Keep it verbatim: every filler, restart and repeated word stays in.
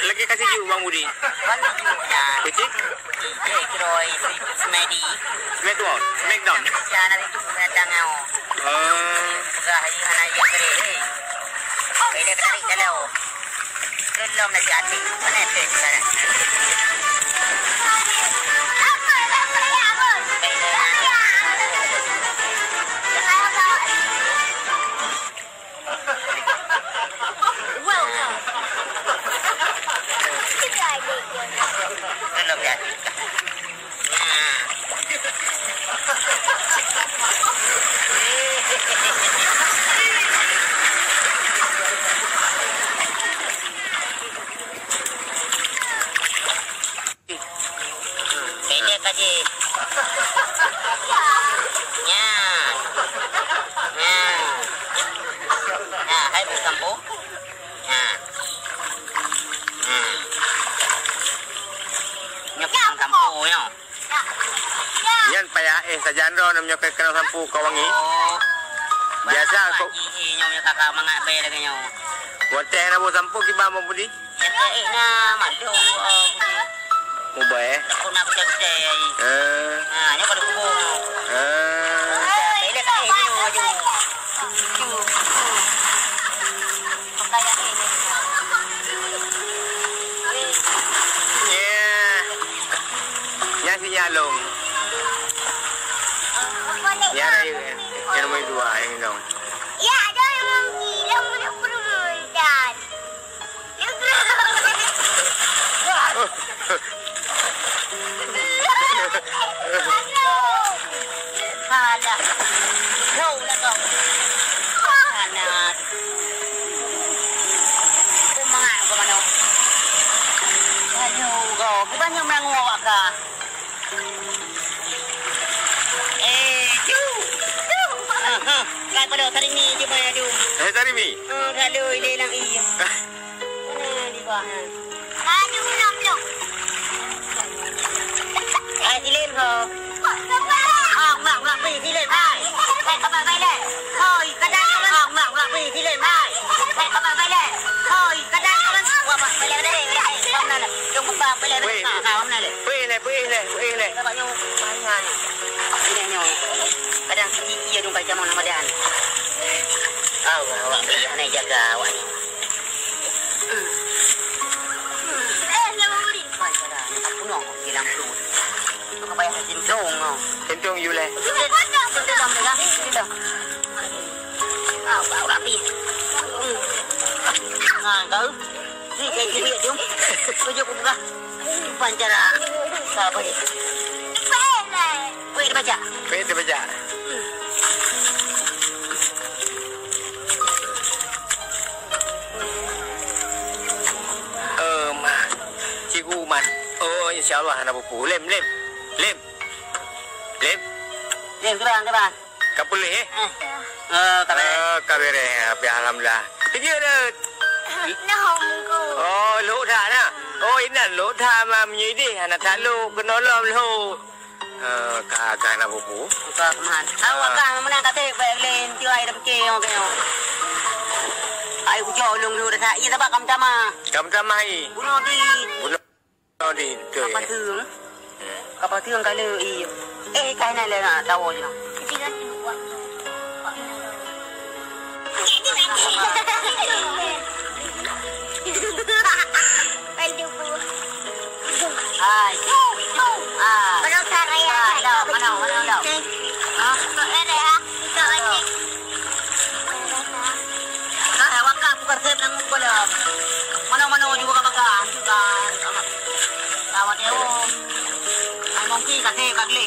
Lagi kasih ju Bang Budi. Kecil? Eh, kira Smedi. Smackdown. Smackdown. Ya, nanti tu datang kau. Oh. Pegang hari mana dia kering. Eh. Beda kali kalau. Belum nak jadi. Mana tu sekarang? Welcome. Belum jadi. Pendek aja. Nya. Nya. Nya, hai bukan bu. Nya. Nya. Nya bukan bu, nya. Nyan payah éh sajan droe nam nyoe keunoe sampoe ka wangi. Oh. Biasa ko. Nyoe kakak mangat bèe lagèe nyoe. Watèe na bu sampoe kiban Bang Budi. Nyan éh na mandum, oh, Budi. Mubèe. Takut na kucai-kucai. Eh. Ha, nyoe pada kubur. Eh. Bèe lé ka éh nyoe aju. Ya. Nyan si Nyalong. Nyan rayeuk, eh. Nyan nomor dua, nyang inong. Ya, ada yang mau bilang mana permen dan. Alah. Jauh lah kau. Panas. Kau mangat kau mano. Aduh, kau. Kau banyak melangau awak kah? Eh, cu. Aha. Kai pada Tarimi cuba aju. Eh, Tarimi? Oh, lalu ile lang iya. Mana di bawah? Aduh, belum, belum. Hai, silem ho. Ah, mak, mak, pi, silem, hai. Hai, kabar, bai, leh. Hoi, kadang, mak, mak, mak, pi, silem, hai. Hai, kabar, bai, leh. Hoi, kadang, mak, mak, bai, leh, bai, leh. Hai, kamu mana? Jom buka, bai, leh, bai, leh. Weh. Ah, kamu mana, leh? Peuéh lé, peuéh lé, peuéh lé. Ini nyoe. Kadang siti iya dong pada zaman Ramadan. Allah, awak payah nak jaga awak ni. Eh, nak beri. Pai pada nak punong di dalam perut. Maka payah sintong kau. Sintong you leh. Sudah, sudah, sudah, sudah. Ah, awak rapi. Ha, kau. Ni, kayu kiri tu. Kau jauh buka. Pancara. Sabar. Weh, dia baca. Weh, dia baca. Eh, mah. Cikgu Uman. Oh, insya Allah anak pupu. Lem, lem. Lem. Lem. Lem, ke bang, ke bang. Ka puléh, eh? Eh, ka beres. Eh, ka beres. Tapi alhamdulillah. Kerja dah. Nah, muka. Oh, lhok dah, nah. Oh, inan lhok dah, ma, meunyoe idéh. Anak tak lhok, keunoe lom lhok. Eh, ka, ka na bubu. Ka keuman. Awak ka meunan ka teuh, baik lé, entu ai dah pikir, oke, oh. Ai ujok ulung dulu dah tak. Iya, tabak kam tama. Kam tama, i. Bunuh di. Bunuh. Di, betul, ya. Kapal tiung. Kapal tiung kali, iya. Eh, kain ada nak tahu je, nah. Hai. Ah. Mana cara ya? Mana, mana, mana, mana? Ah. Kok ada ya? Kok ada? Nah, wakaf bukan saya bilang muka dah. Mana-mana juga bakal, bakal. Awak dia, oh. Ai mungkin kasih kagli.